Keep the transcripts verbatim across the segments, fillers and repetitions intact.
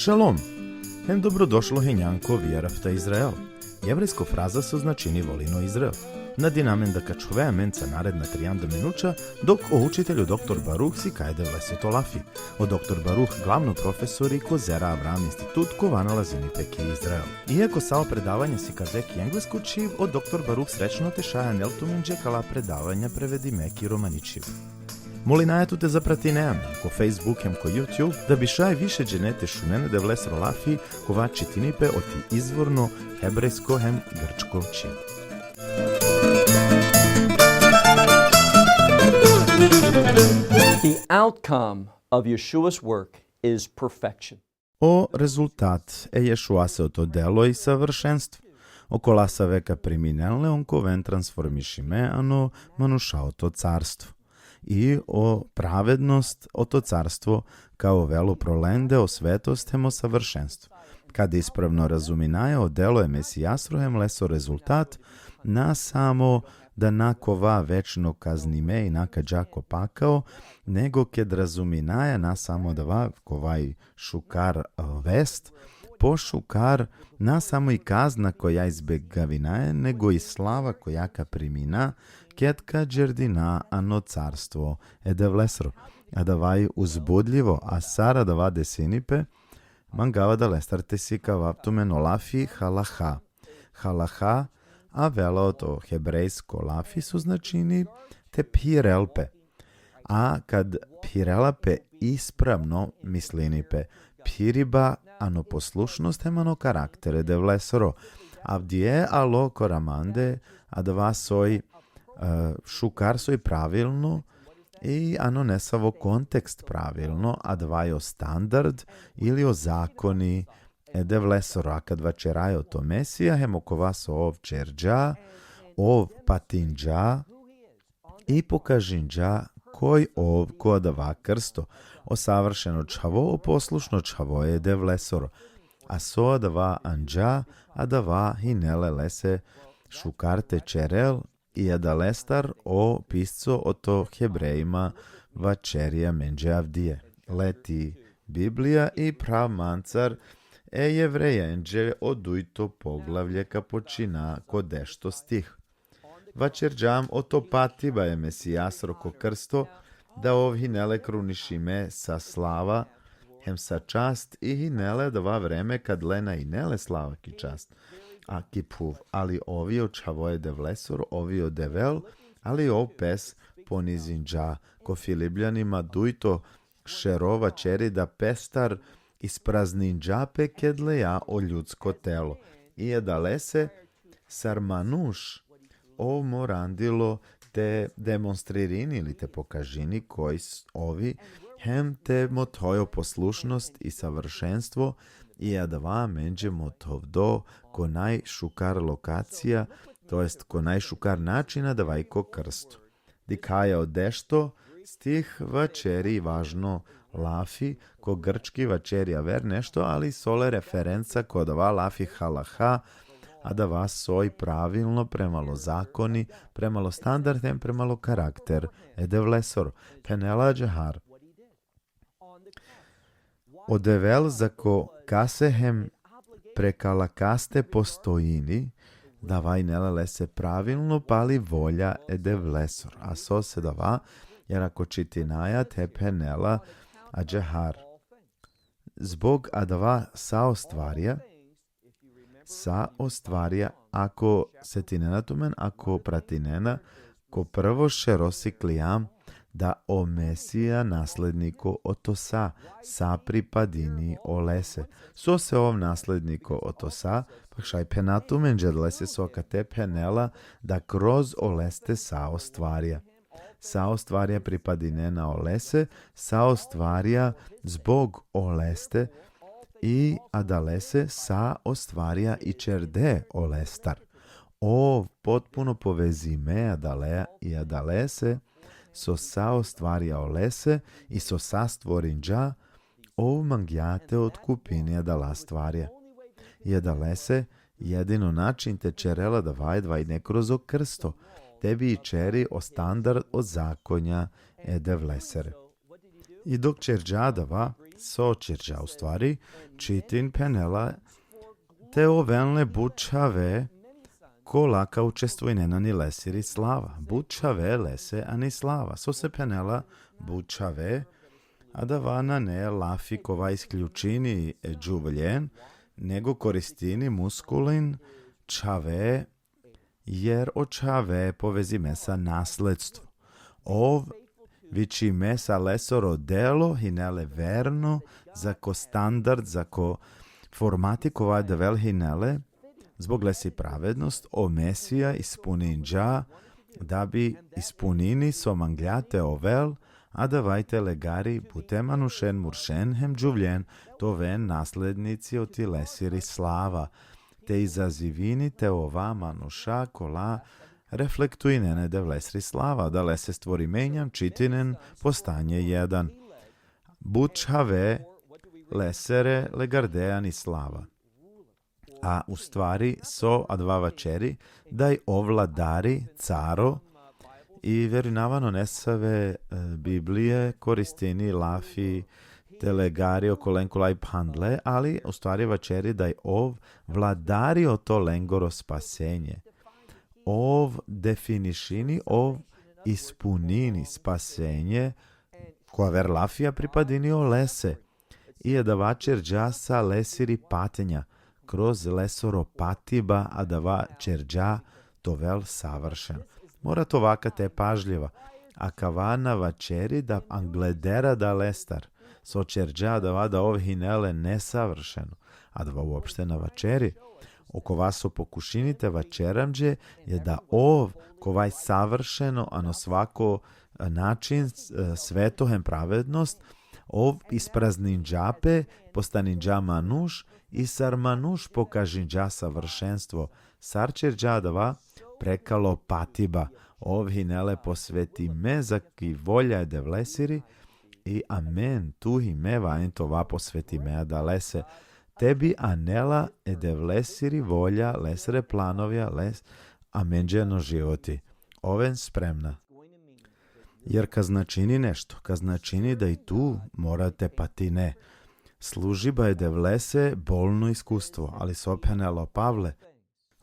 Šalom! Hem dobrodošlo hinjan ko Veahavta Izrael. Jevrejsko fraza so značini volin o Izrael. Nadinamen da ka ačhove amenca naredna trianda minuća, dok o učitelj o doktor Baruh sikaj e Devlesoro lafi. O doktor Baruh glavno profesori ko Zera Avraam Institut, kova nalazini pe ki Izrael. Iako sa o predavanja sikade ki englesko čhib, o doktor Baruh srećno te šaj anel tumenđe kala predavanja prevedime ki romani čhib. Molinaja tut te zapratine amen ko Facebook hem ko YouTube, da bi šaj više džene te šunen e Devlesoro lafi, kova čitini pe oti izvorno hebrejsko hem grčko čhib. The outcome of Yeshua's work is perfection. O rezultat e Ješuase oto delo i savršenstvo. Okola save ka priminen le, on ka oven transformišime ano manuša oto carstvo. I o pravednost oto carstvo ka ovel upro lende, o svetost hem o savršenstvo. Kad ispravno razuminaja o delo e Mesijasoro hem leso rezultat, na samo da na ka ova večno kaznime i na ka dža ko pakao, nego ked razuminaja na samo adava ka ova i šukar, e, vest, pošukar na samo i kazna koja izbegavinaja, nego i slava koja ka primina, ked ka đerdina ano carstvo e Devlesoro. Adava i uzbudljivo, a sar adava desini pe, mangava adalestar te sikavav tumen o lafi halaha. Halaha avela oto hebrejsko lafi so značini te phirel pe. A kad phirela pe ispravno, mislini pe phiriba ano poslušnost hem ano karakter e Devlesoro. Avdive alo kora mande adava soj, e, šukar, soj pravilno, i ano nesavo kontekst pravilno, adava i o standard ili o zakoni e Devlesoro. A kad vaćeraja oto Mesija, hem okova so ov ćerđa, ov patinđa i pokažinđa koj ov ko adava krsto, o savršeno čhavo, o poslušno čhavo e Devlesoro. A so adava anđa, adava hine le lese šukar te ćerel, i adalestar o pisco oto Hebrejima vaćeri amenđe avdive. Leti Biblija i prav mancar e Jevrejenđe, o dujto poglavlje ka počina ko dešto stih. Vaćerđam oto patiba e Mesijasoro ko krsto, da ov hine le krunišime sa slava hem sa čast, i hine le adava vreme kad le na hine le slava ki čast a ki phuv, ali ov i o čhavo e Devlesoro, ov i o Devel, ali ov pes ponizinđa. Ko Filipljanima dujto šero vaćeri da pestar isprazninđa pe ked leja o ljudsko telo. I adalese sar manuš ov morandilo te demonstririni ili te pokažini koj s-, ov i, hem te mothoj o poslušnost i savršenstvo, i adava amenđe mothovdo ko najšukar lokacija, to jest ko najšukar način, adava i ko krsto. Dikhaja o dešto stih vaćeri važno lafi, ko grčki vaćeri aver nešto, ali so le referenca ko adava lafi halaha, adava soj pravilno premalo zakoni, premalo standard hem premalo karakter e Devlesoro. Phenela ađahar: O Devel zako kase hem prekala kaste postojini, adava hine le lese pravilno pali volja e Devlesoro. A sose adava? Jer ako čitinaja, te phenela ađahar: Zbog adava sa o stvarja, sa o stvarja, ako setinena tumen, ako pratinena, ko prvo šero siklijam da o Mesija nasledniko oto sa, sa pripadini olese. Sose ov nasledniko oto sa? Pa šaj phena tumenđe, adalese so akate phenela da kroz oleste sa o stvarja. Sa o stvarja pripadinena olese, sa o stvarja zbog oleste, i adalese sa o stvarja i ćerde olestar. Ov potpuno povezime adalea i adalese, so sa o stvarja olese i so sa stvorinđa, ov mangja te otkupini adala stvarja. I adalese, jedino način te ćerel adava, adava hine kroz o krsto, te bi ićeri o standard, o zakonja e Devlesere. I dok ćerđa adava, So ćerđa, u stvari, čitin phenela te oven le but čhave kola ka učestvujnen ani lesiri slava. But čhave lese ani slava. Sose phenela but čhave, adava nane lafi kova isključini e džuvljen, nego koristini muskulin čhave, jer o čhave povezime sa nasledstvo. Ov vičime sa lesoro delo hine le verno zako standard, zako formati kova Devel hine le, zbog lesi pravednost, o Mesija ispuninđa, da bi ispunini so manglja te ovel, adava i te legari bute manušen muršen hem džuvljen, te oven naslednici oti lesiri slava, te izazivini te ova manuša kola reflektuinen e Devlesri slava. Adalese stvorime injam, čitinen Postanje jedan. But čhave lesere legarde ani slava. A u stvari so adava vaćeri, da i ov vladari, caro, i verinava ano nesave, e, Biblije koristini lafi te legari okolen kola i phandle, ali u stvari vaćeri da i ov vladari oto lengoro spasenje. Ov definišini, ov ispunini spasenje, ko aver lafija pripadini olese. I adava ćerđa sa lesiri patnja, kroz lesoro patiba adava ćerđa te ovel savršen. Mora te ova kate pažljiva, akava na vaćeri da angleder adalestar so ćerđa adava da ov hine le nesavršeno. Adava uopšte na vaćeri. Okova so pokušini te vaćeri amenđe je da ov, kova i savršeno ano svako, e, način, e, sveto hem pravednost, ov isprazninđa pe, postaninđa manuš, i sar manuš pokažinđa savršenstvo, sar ćerđa adava prekalo patiba. Ov hine le posvetime zaki volja e Devlesiri, i amen, tu hem me, valjani te ova posvetime adalese. Te bi anela e Devlesiri volja, lesere planovja, les amenđe ano životi. Oven spremna. Jer ka značini nešto, ka značini da i tu mora te patine. Služiba e Devlese bolno iskustvo, ali so phenela o Pavle?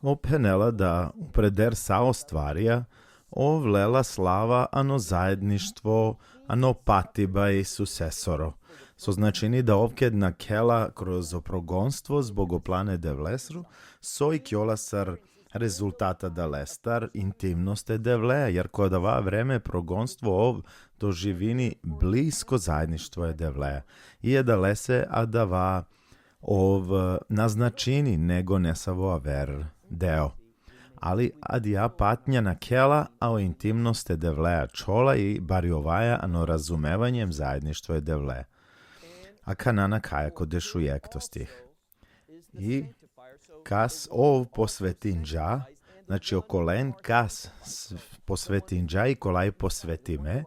Ov phenela da upreder sa o stvarija, ov lela slava ano zajedništvo, ano patiba e Isusesoro. So značini da ov ked nakhela kroz o progonstvo zbog o plane Devlesro, so ikljola sar rezultata adalestar intimnost e Devlea, jer ko adava vreme progonstvo ov doživini blisko zajedništvo e Devlea. I adalese adava ov, e, na značini nego nesavo aver deo. Ali adija patnja nakhela, a o intimnost e Devlea ačhola i barjovaja ano razumevanje hem zajedništvo e Devlea. Akana nakhaja ko dešujekto stih. I kas ov posvetinđa, znači okolen kas s-, posvetinđa i kola i posvetime,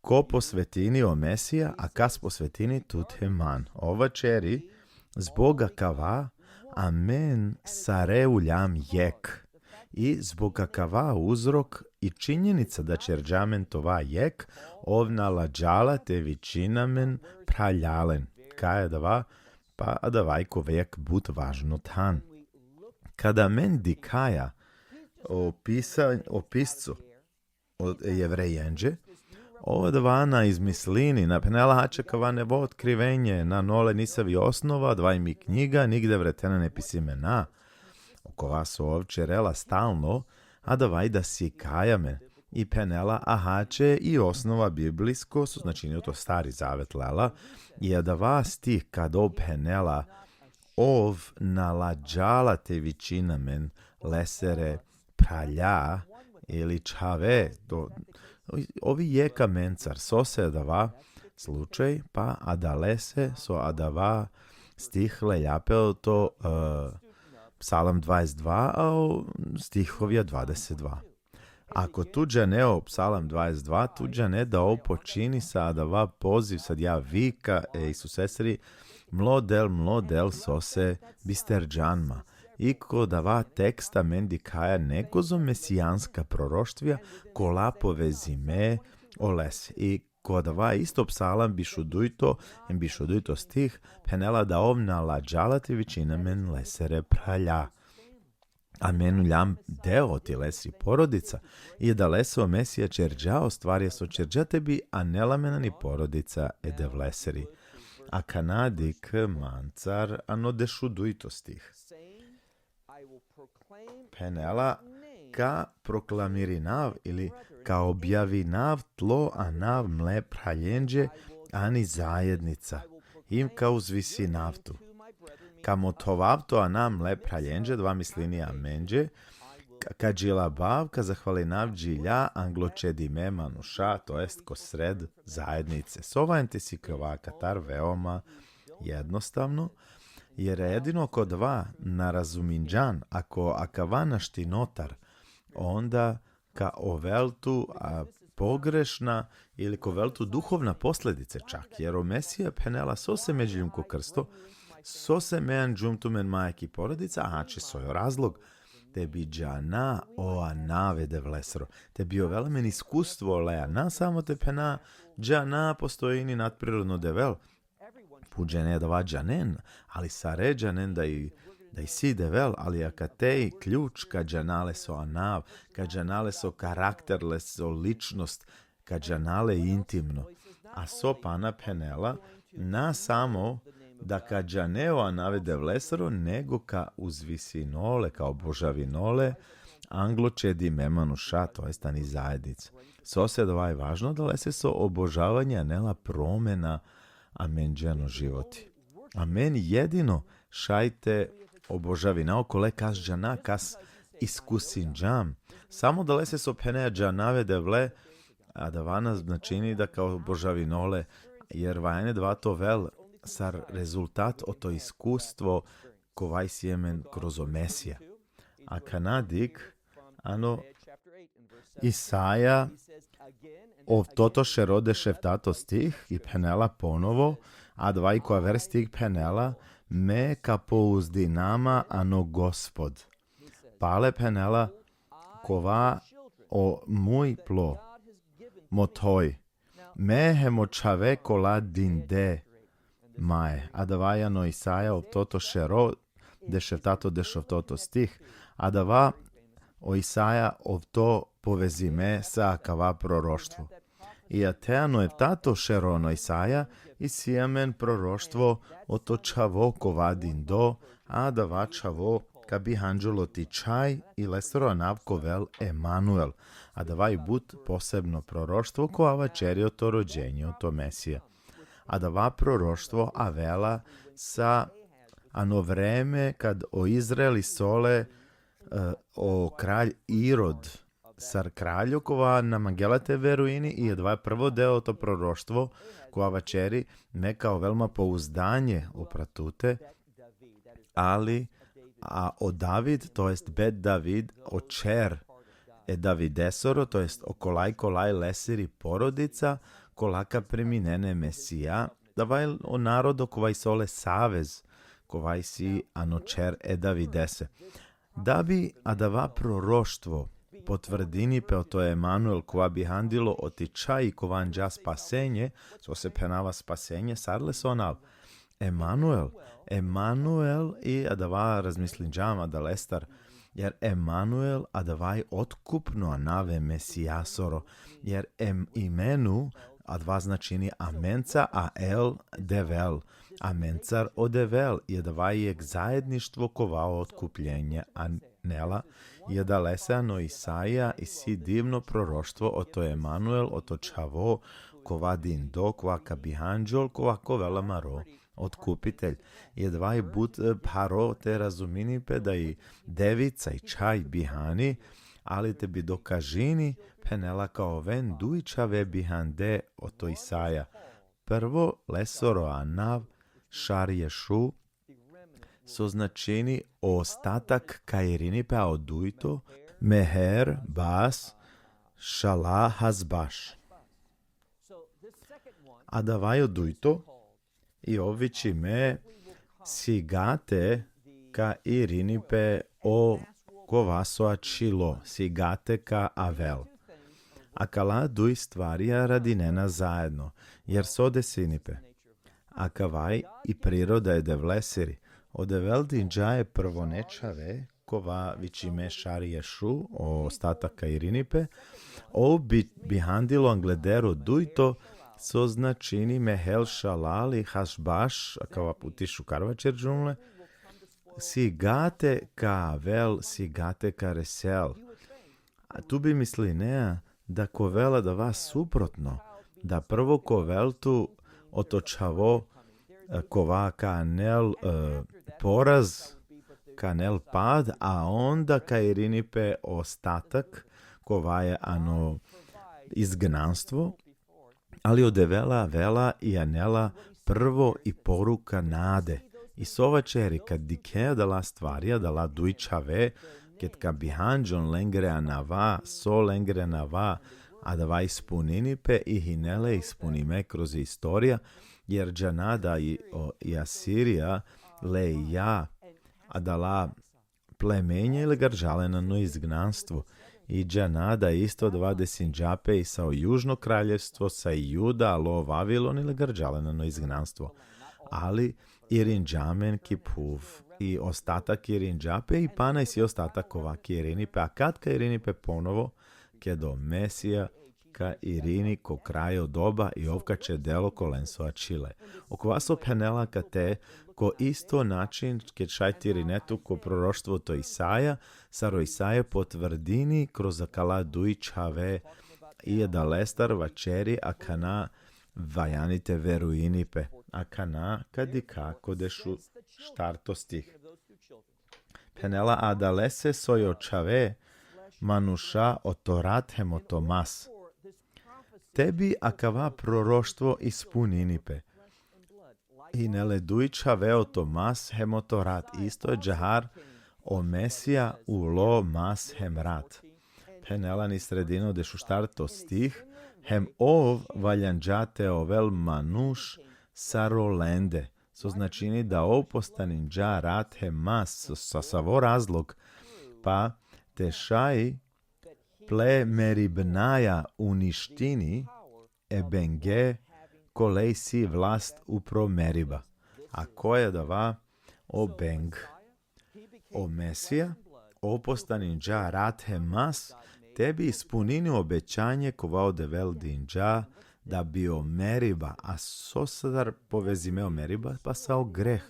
ko posvetini o Mesija, a kas posvetini tut hem man. Ov vaćeri, zbog akava amen sare uljam jek. I zbog akava uzrok i činjenica da ćerđa amen te ova jek, ov na ladžala te vičini amen phralalen. Kaj adava? Pa adava i ko jek but važno than. Kada amen dikhaja o pisa-, o piscu od Jevrejenđe, ov adava na izmislini, na phenela: „Haće kava nevo otkrivenje, nane ole nisavi osnova, adava i mi knjiga, nigde vretena ne pisime na.” Okova so ov ćerela stalno, adava i da sikaj amen. I phenela: „Haće i osnova biblijsko, so značini oto Stari zavet lela.” I adava stih kad ov phenela, ov na ladžala te vičini amen lesere phralja ili čhave, to, ov i jek amencar, sose adava slučaj, pa adalese so adava stih lelja pe oto, e, Psalam dvadeset dva, a o stihovja dvadeset dva. Ako tu džane o Psalam dvadeset dva, tu džane da ov počini sa adava poziv, sa adija vika e Isusesri: „Mlo del, mlo del, sose bisterđan ma.” I ko adava teksta amen dikhaja nekozo mesijanska proroštvija, kola povezime oles. I ko adava isto psalam bišudujto, em bišudujto stih, phenela da ov na ladžala te vičini amen lesere phralja. Amen uljam deo oti lesri porodica, i adalese o Mesija ćerđa ostvarja so ćerđa te bi anel amen ani porodica e Devleseri. Akana dikh mancar ano dešudujto stih. Phenela: ka proklamirinav ili ka objavinav tlo anav mle phraljenđe ani zajednica, im ka uzvisinav tu. Ka mothovav to anav mle phraljenđe, adava mislini amenđe, ka, ka džilabav, ka zahvalinav džilja anglo čedime manuša, to jest ko sred zajednice. So valjani te sikljova katar? Veoma jednostavno, jer jedino ko adava na razuminđan, ako akava našti notar, onda ka ovel tu, a, pogrešna ili ka ovel tu duhovna posledice čak, jer o Mesija phenela: sose me đeljum ko krsto, sose me anđum tumen maja ki porodica, a ače soj o razlog: te bi džana o anav e Devlesro, te bi ovel amen iskustvo lea, na samo te phena džana postojini nadprirodno Devel, put džene adava džanen, ali sare džanen da i, da isi Devel, ali akate i ključ ka džana leso anav, ka džana leso karakter, leso ličnost, ka džana le intimno. A so pana phenela, na samo da ka džane o anav e Devlesro, nego ka uzvisini le, ka obožavini le anglo čedime manuša, to jest ani zajednica. Sose adava i važno? Adalese so obožavanje anela promena amenđe ano životi. Amen jedino šaj te obožavina okole kas džana, kas iskusinđam. Samo adalese so phenea džanav e Devle, adava na značini da ka obožavini le, jer valjani adava te ovel sar rezultat oto iskustvo kova isi amen kroz o Mesija. Akana dikh ano Isaija, oftoto šero, dešeftato stih, i phenela ponovo, adava i ko aver stih phenela: me ka pouzdinama ano Gospod. Pale phenela: kova o muj plo, mothoj, me hem o čhave kola dinde maje. Adava i ano Isaija, oftoto šero, dešeftato, dešoftoto stih. Adava o Isaija ofto povezime sa akava proroštvo. I ate ano eftato šero ano Isaija, isi amen proroštvo oto čhavo kova dindo, a adava čhavo ka bihanđol oti čhaj, i lesoro anav ka ovel Emanuel. Adava i but posebno proroštvo kova vaćeri oto rođenje oto Mesija. Adava proroštvo avela sa ano vreme kad o Izrael isi ole, e, o kralj Irod sar kraljo, kova na mangela te verujini, i adava prvo deo oto proroštvo kova vaćeri: me ka ovel ma pouzdanje upra tute, ali, a o David, to jest Bet David, o čher e Davidesoro, to jest okola i kola i lesiri porodica, kola ka priminen e Mesija, adava i o narodo kova isi ole savez, kova isi ano čher e Davidese. Da bi adava proroštvo potvrdini pe oto Emanuel kova bihandilo oti čhaj kova anđa spasenje, sose phenava spasenje, sar leso anav Emanuel, Emanuel, i adava razmislinđam adalestar, jer Emanuel adava i otkupno anav e Mesijasoro, jer em, imenu, adava značini amenca, a El, Devel, amencar o Devel, i adava i jekh zajedništvo kova otkupljenje anela, i adalese ano Isaija isi divno proroštvo oto Emanuel, oto čhavo kova dindo, kova ka bihanđol, kova ka ovel amaro otkupitelj. I adava i but, e, pharo te razumini pe da i devica i čhaj bihani, ali te bi dokažini, phenela ka oven duj čhave bihande oto Isaija. Prvo, lesoro anav Šar Ješu, so značini o ostatak ka irini pe, a o dujto, Meher Bas Šala Hazbaš. Adava i o dujto, i ov vičime sigate ka irini pe o kova so ačhilo, sigate ka avel. Akala duj stvarija radinena zajedno, jer so desini pe. Akava i priroda e Devlesiri. O Devel dinđa e prvone čhave, kova vičime Šar Ješu, o ostatak ka irini pe, ov bi, bihandilo angleder o dujto, so značini Mehel Šalal i Hašbaš, akava puti šukar vaćer džumle, sigate ka avel, sigate ka resel. A tu bi mislinea da ka ovel adava suprotno, da prvo ka ovel tu oto čhavo, e, kova ka anel, e, poraz, ka anel pad, a onda ka irini pe o ostatak, kova je ano izgnanstvo, ali o Devel avela i anela prvo i poruka nade. I so vaćeri, kad dikhe adala stvarija, adala duj čhave, ked ka bihanđon lengre anava, so lengre anava, adava ispunini pe i hine le ispunime kroz istorija, jer džana da i, o, i Asirija leja adala plemenja i legarđa len ano izgnanstvo. I džana da isto adava desinđa pe i sa o južno kraljevstvo, sa i Juda, alo Vavilon i legarđa len ano izgnanstvo. Ali irinđa amen ki phuv. I ostatak irinđa pe i pana isi ostatak kova ka irini pe, a kad ka irini pe ponovo, ked o Mesija ka irini ko krajo doba i ov ka ćedel okolen so ačhile. Okova so phenela kate, ko isto način, ked šaj te irine tu ko proroštvo oto Isaija, sar o Isaija potvrdini kroz akala duj čhave, i adalestar vaćeri akana valjani te verujini pe. Akana ka dikha ko dešuštarto stih. Phenela: adalese soj o čhave manuša oto rat hem oto mas. Te bi akava proroštvo ispunini pe. Hine le duj čhave oto mas hem oto rat, isto ađahar o Mesija ulo mas hem rat. Phenela ni sredino dešuštarto stih, hem ov valjanđa te ovel manuš sar olende. So značini da ov postaninđa rat hem mas, sa savo razlog, pa te šaj ple meribnaja uništini e benge, kole isi vlast upro meriba. A koj adava o beng? O Mesija, ov postaninđa rat hem mas, te bi ispunini o obećanje kova o Devel dinđa, da bi o meriba, a sostar povezime o meriba, pa sa o greh,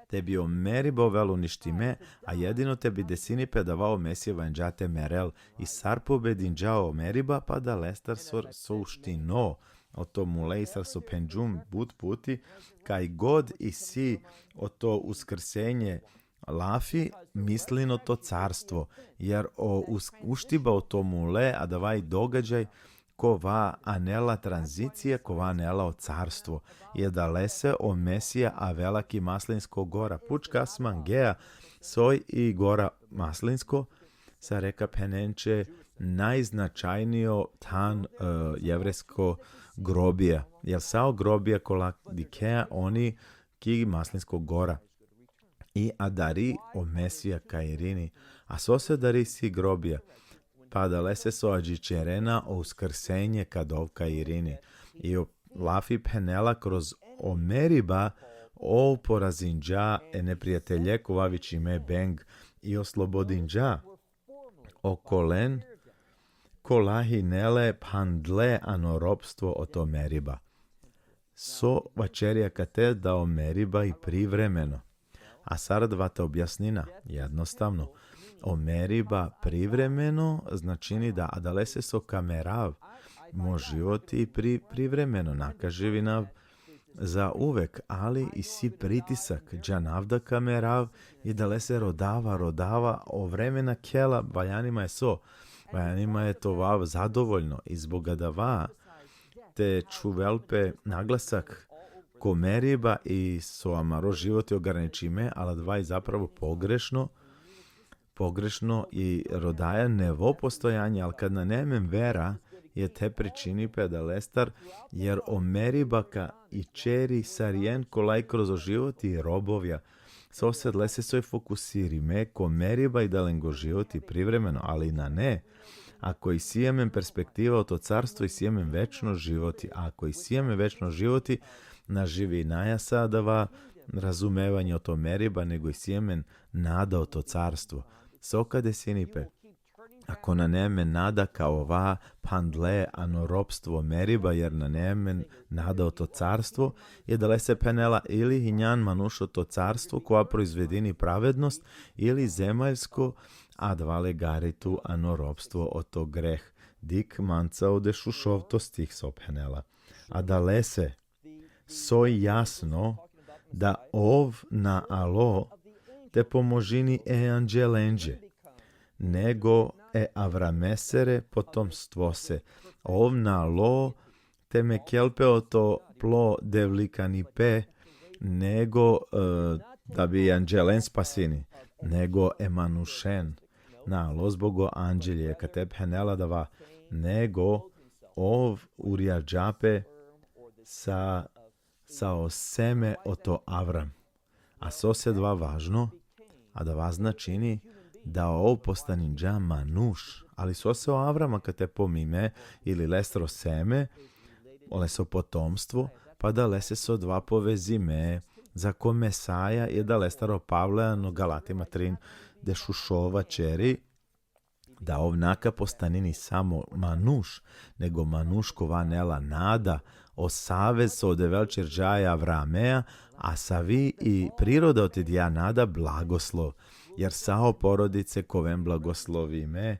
te bi o meriba ovel uništime, a jedino te bi desini pe adava o Mesija valjanđa te merel, i sar pobedinđa o meriba, pa adalestar so, so uštino oto mule, i sar so phenđum but puti, kaj god isi oto uskrsenje lafi, mislin oto carstvo, jer o us-, uštiba oto mule, adava i događaj kova anela tranzicija, kova anela o carstvo. I adalese o Mesija avela ki Maslinsko gora. Pučka smangeja soj i gora Maslinsko, sar ka phenen će najznačajnio than, e, jevrejsko grobija. Jer sa o grobija kola dikhea oni ki Maslinsko gora. I adari o Mesija ka irini. A sose adari si grobija? Pa adalese so adžićerena o uskrsenje kad ov ka irini. I o lafi phenela kroz o meriba, ov porazinđa e neprijatelje kova vičime beng i oslobodinđa okolen kola hine le phandle ano ropstvo oto meriba. So vaćeri akate da o meriba i privremeno. A sar adava te objasnina? Jednostavno. O meriba privremeno značini da adalese so ka merav, mo život i pri-, privremeno, na ka živinav zauvek, ali isi pritisak, džanav da ka merav, i adalese rodava, rodava, o vreme nakhela, valjani ma e so, valjani ma e te ovav zadovoljno, i zbog adava te čhuvel pe naglasak ko meriba i so amaro život i ograničime, ali adava i zapravo pogrešno, pogrešno i rodaja nevo postojanje, ali kad nane amen vera, i te pričini pe adalestar, jer o meriba ka ićeri sarinen kolaj kroz o život i robovja. Sose adalese soj fokusirime ko meriba i da lengo život i privremeno, ali nane. Ako isi amen perspektiva oto carstvo, isi amen večno životi. A ako isi amen večno životi, na živinaja sa adava razumevanje oto meriba, nego isi amen nada oto carstvo. So ka desini pe? Ako nane amen nada, ka ova phandle ano ropstvo meriba, jer nane amen nada oto carstvo, i adalese phenela: ili hinjan manuš oto carstvo, kova proizvedini pravednost, ili zemaljsko, adava legari tu ano ropstvo oto greh. Dikh manca o dešušovto stih so phenela. Adalese, so jasno da ov na alo te pomožini e anđelenđe, nego e Avramesere potomstvose. Ov na alo te mekel pe oto plo devlikanipe, nego, e, da bi anđelen spasini, nego e manušen. Na alo zbog o anđelje, kate phenela adava, nego ov urjađa pe sa, sa o seme oto Avram. A sose adava važno? Adava značini da ov postaninđa manuš, ali sose o Avram, kate pomime, ili lesro seme, oleso potomstvo, pa adalese so adava povezime zako Mesaja, i adalestar o Pavle ano Galatima trin dešušov vaćeri, da ov na ka postanini samo manuš, nego manuš kova anela nada, o savez so o Devel ćerđa e Avramea, a savi i priroda oti dija nada blagoslov, jer sa o porodice ka oven blagoslovime,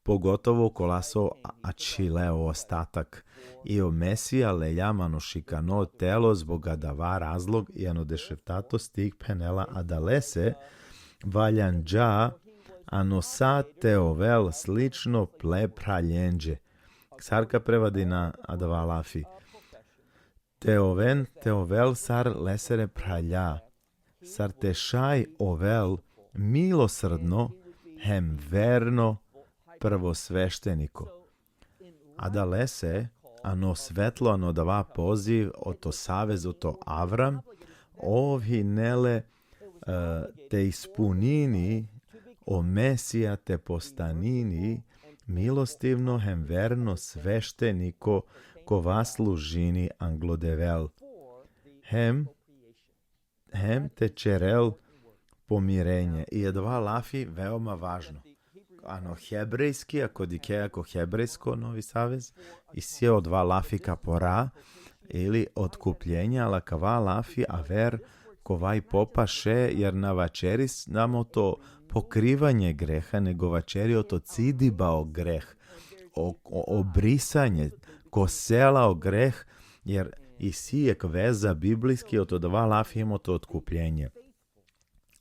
pogotovo kola so a-, ačhile o ostatak. I o Mesija lelja manušikano telo zbog adava razlog, i ano dešeftato stih phenela: adalese valjanđa ano sa te ovel slično ple phraljenđe. Sar ka prevedina adava lafi? Te oven, te ovel sar lesere phralja, sar te šaj ovel milosrdno hem verno prvosvešteniko. Adalese, ano svetlo, ano adava poziv oto savez oto Avram, ov hine le, e, te ispunini, o Mesija te postanini milostivno hem verno svešteniko kova služini anglo Devel. Hem, hem te ćerel pomirenje. I adava lafi veoma važno. Ano hebrejski, ako dikhe, ako hebrejsko Novi Savez, isi odova lafi kapora, ili otkupljenje, ali akava lafi aver kova i popaše, jer na vaćeri samo oto pokrivanje greha, nego vaćeri oto cidiba o greh, o, o, o brisanje, ko sela o greh, jer isi jekh veza biblijski oto odova lafi hem oto otkupljenje.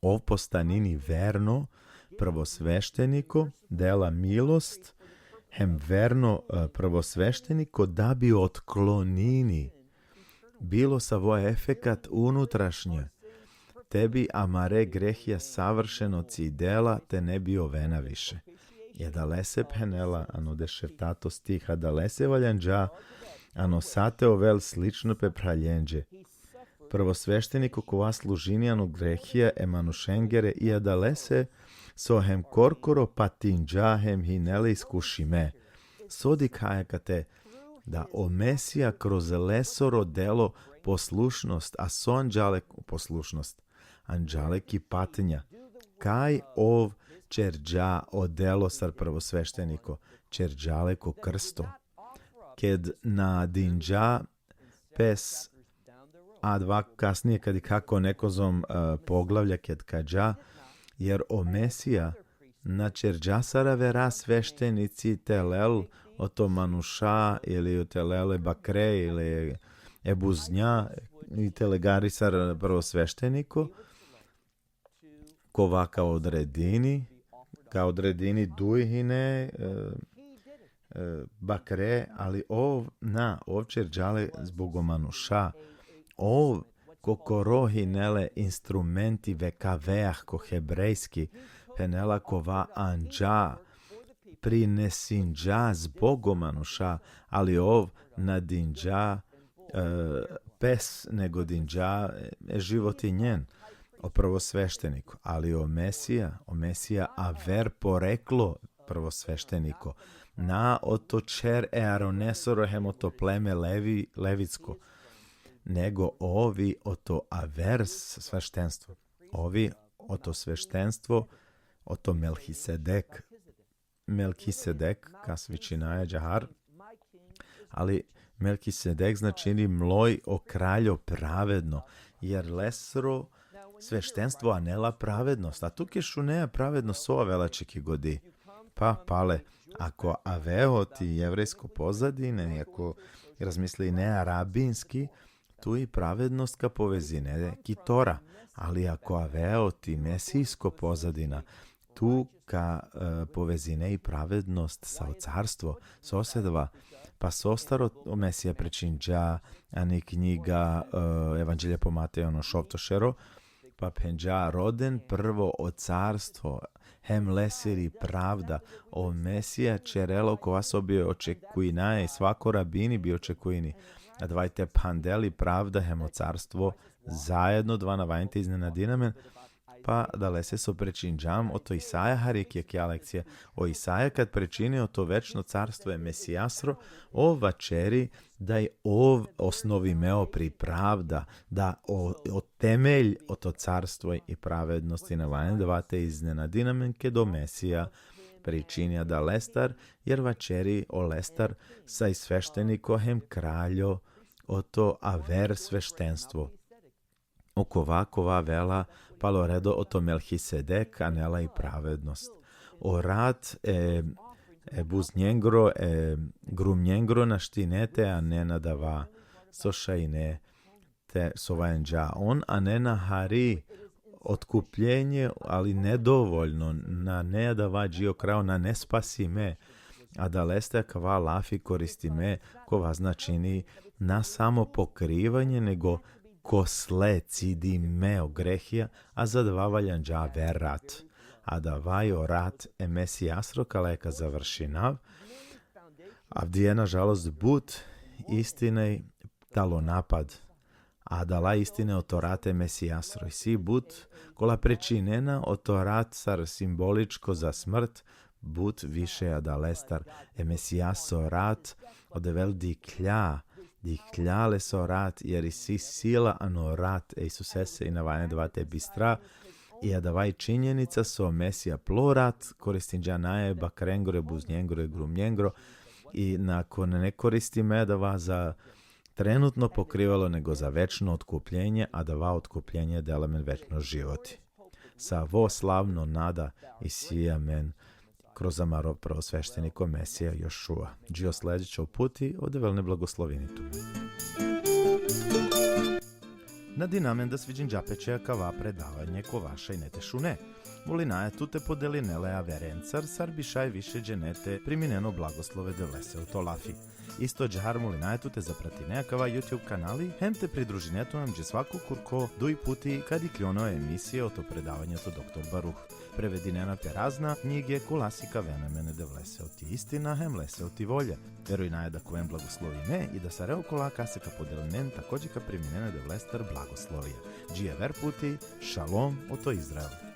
Ov postanini verno prvosvešteniko, dela milost, hem verno, e, prvosvešteniko da bi otklonini bilo savo efekat unutrašnje, te bi amare grehija savršeno cidela, te ne bi ovena više. I adalese phenela ano dešeftato stih, adalese valjanđa ano sa te ovel slično pe phraljenđe. Prvosvešteniko kova služini ano grehija e manušengere, i adalese so hem korkoro patinđa hem hine le iskušime. So dikhaja kate? Da o Mesija kroz lesoro delo poslušnost, a so anđa le poslušnost? Anđa le ki patnja. Kaj ov ćerđa o delo sar prvosvešteniko? Ćerđa le ko krsto. Ked na dinđa pes, adava kasnije ka dikha ko nekozom, e, poglavlja ked ka dža, jer o Mesija na ćerđa sar avera sveštenici te lel oto manuša ili te lel e bakre ili e buznja i te legari sar prvosvešteniko, kova ka odredini, ka odredini duj hine, e, e, bakre, ali ov, na, ov ćerđa le zbog o manuša. Ov kokoro hine le instrumenti vekaveah ko hebrejski, phenela kova anđa, prinesinđa zbog o manuša, ali ov na dinđa, e, pes, nego dinđa, e, životinjen, o prvosvešteniko, ali o Mesija, o Mesija aver poreklo, prvosvešteniko, na oto čher e Aronesoro hem oto pleme Levi, levitsko, nego ov i oto aver sveštenstvo. Ov i oto sveštenstvo, oto Melhisedek. Melhisedek, kas vičinaja džahar, ali Melhisedek značini mloj o kraljo pravedno, jer lesro sveštenstvo anela pravednost, a tu ke šuneja pravednost so avela će ki godi. Pa pale, ako avea oti jevrejsko pozadine, ako razmisline arabinski, tu i pravednost ka povezine ki Tora, ali ako avea oti mesijsko pozadina, tu ka e, povezine i pravednost sa o carstvo, so se dava, pa sostar o Mesija pričinđa ani knjiga e, Evanđelje po Matej, ono šovto šero, pa phenđa: roden prvo o carstvo, hem lesiri pravda. O Mesija ćerela okova so bi očekujinaja i svako rabini bi očekujini. Adava i te phandel i pravda hem o carstvo zajedno, dava na valjani te iznenadini amen. Pa adalese so pričinđam oto Isaja hari ki akaja lekcija. O Isaja kad pričini oto večno carstvo e Mesijasro, ov vaćeri da i ov osnovimeo pri pravda, da o, o temelj oto carstvo i pravednost, i na valjani dava te iznenadini amen ked o Mesija pričini adalestar, jer vaćeri olestar sa i svešteniko hem kraljo oto aver sveštenstvo. Okova kova avela palo redo oto Melhisedek, anela i pravednost. O rat e, e buznjengro, e grumnjengro našti ne te anen adava so šaj ine te so valjani. On anena hari otkupljenje, ali nedovoljno, nane adava dži o kraj, nane spasime. Adaleste akava lafi koristime, kova značini na samo pokrivanje, nego kosle, cidime o grehija, a za adava valjanđa aver rat. Adava i o rat e Mesijasro, kale ka završinav. Avdive, nažalost, but istine talo napad. Adala istine oto rat e Mesijasro. Isi but kola pričinena oto rat sar simboličko za smrt, but više adalestar. E Mesijaso rat, o Devel dikhlja, dikhlja leso rat, jer isi sila ano rat e Isusese, i na valjani dava te bistra. I adava i činjenica so Mesija plo rat koristinđa nae bakrengro, e buznjengro, e grumnjengro, i nane koristime adava za trenutno pokrivalo, nego za večno otkupljenje, a adava otkupljenje dela amen večno životi. Savo slavno nada isi amen kroz amaro prvosvešteniko Mesija Jošua. Dži o sledećo puti, o Devel nek blagoslovini tumen. Nadinamen da sviđinđa pe će akava predavanje kova šaj ine te šune. Molinaja tut te podeline le averencar, sar bi šaj više džene te priminen o blagoslove Devlese oto lafi. Isto ađahar molinaja tut te zapratine akava YouTube kanali, hem te pridružine tut amenđe svako kurko duj puti kad ikljon o emisije oto predavanje oto doktor Baruh. Prevedinena pe razna knjige kola sikavena amen e Devlese oti istina hem lese oti volja. Verujnaja da ka oven blagoslovime i da sare okola kase ka podelinen takođe ka priminen e Devlestar blagoslovija. Dži aver puti, šalom oto Izrael.